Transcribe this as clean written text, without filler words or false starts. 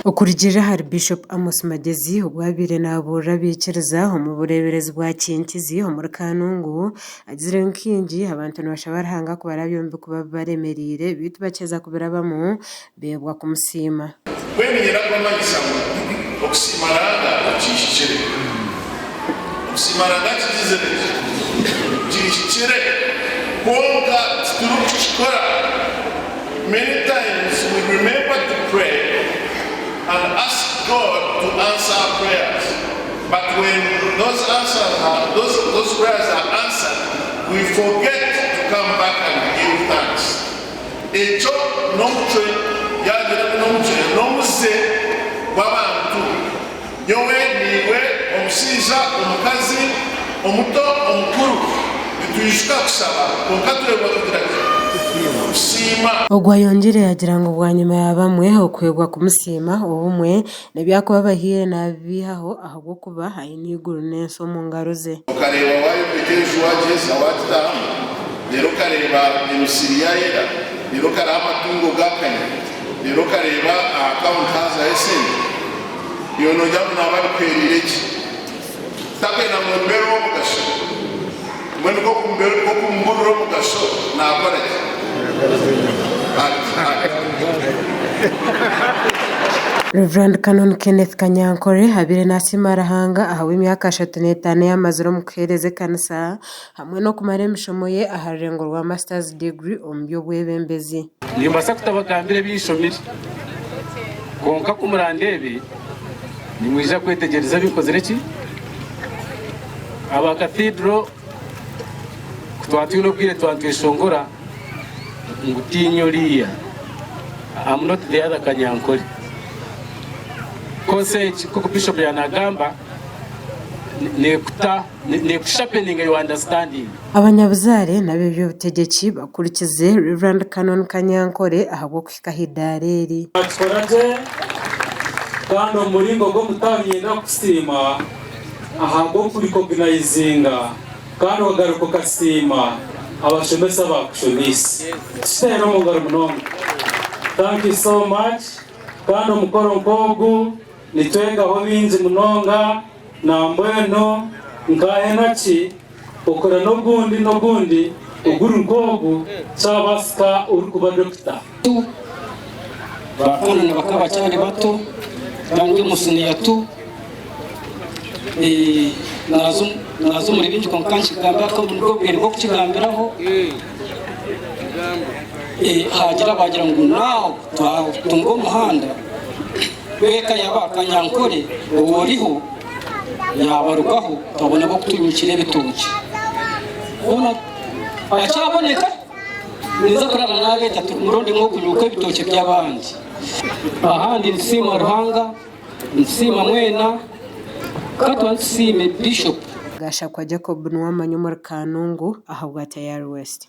Okurugiirira ahari Bishop Amos Magyezi obu abaire naabuurira abaikiriza omu bureeberezi bwa Kinkizi omuri Kanungu, agizire ngu kaingi abantu nibashaba Ruhanga kubarabya omu birikuba bibaremereire beitu bakiheeza kubirabamu beebwa kumusiima. Mbwenu niinyenda kubamanyisa ngu okusiima Ruhanga kihikire. Okusiima Ruhanga kigizire ki? Kihikire. Kwonka titurikukikora. Many times we remember to pray and ask God to answer our prayers but when those answers are, those, those prayers are answered, we forget to come back and give thanks. Ekyo n'omucwe, yaagira ngu n'omucwe, n'omuze gw'abantu. Nyowe, naiwe, omushaija, omukazi, omuto, omukuru, nitwijuka kushaba, kwonka twebwa kugira ki? Kusiima. Ogwo ayongyire yaagira ngu bwanyima ya bamwe okuhebwa kumusiima, obumwe n'ebi arikuba abahaire naabibiihaho ahabw'okuba aine eiguru n'ensi omu ngaro ze. Okareeba waayombeka enju waagyeza waagitaahamu, reero okareeba emisiri yaayera, reero okareeba amatungo gaakanya, reero okareeba aha akawunti haazaho esente, iwe noogira ngu naaba abikuheereire ki? Takwenda ngu ombeere ow'omugasho? Mbwenu nk'oku mburira omugasho, naakora ki? Ati, ati. Rev. Canon Kenneth Kanyankore abaire nasiima Ruhanga ahabw'emyaka 35 ei amazire omu kuheereza ekanisa hamwe n'okumara emishomo ye aha rurengo rwa Masters Degree omu by'obwebembezi. Nimbaasa kutabagambira ebi nshomire, kwonka ku murandeebe nimwija kwetegyereza ebi nkozire ki? Aba Cathedral ku twaba twine obwire twaba nitweshongora ngu tiinye oriiya, am not the other Kanyankore. Course egi nk'oku Bishop yaanagamba neekuta neekusharpeninga your understanding. Abanyabuzaare n'ab'eby'obutegyeki bakurikize Rev. Canon Kanyankore ahabw'okuhika aha idaara eri. Wakikora gye kandi omu muringo gw'omutaano niinyenda kukusiima ahabw'okurikoginaizinga kandi okagaruka okasiima abashomesa abaakushomeise. Tukiteere omu ngaro munonga. Thank you so much kandi omukoro nk'ogu nitwegaho bingi munonga nambwenu nka Enaki okora n'ogundi n'ogundi oguri nk'ogu kyabaasika orikuba dokita. Ba Canon bakaba bakyari bato kandi ndi omu siniya tu naaza omuri bingi kwonka nkigambe hati obu nibwo bwire bw'okukigambiraho haagira abaagira ngu now twatunga omuhanda gw'eka ya ba Kanyankore ou oriho yaabarugaho twabona ab'okutunyukira ebitookye hoona akyaboneka. Ninza kurara nabeeta murundi gumwe okunyuka ebitookye by'abandi. Ahandi nitusiima Ruhanga, nitusiima mwena, ka tubanze tusiime Bishop. Gashakwa Jacob Nuwamanya omuri Kanungu ahabwa Tayari West.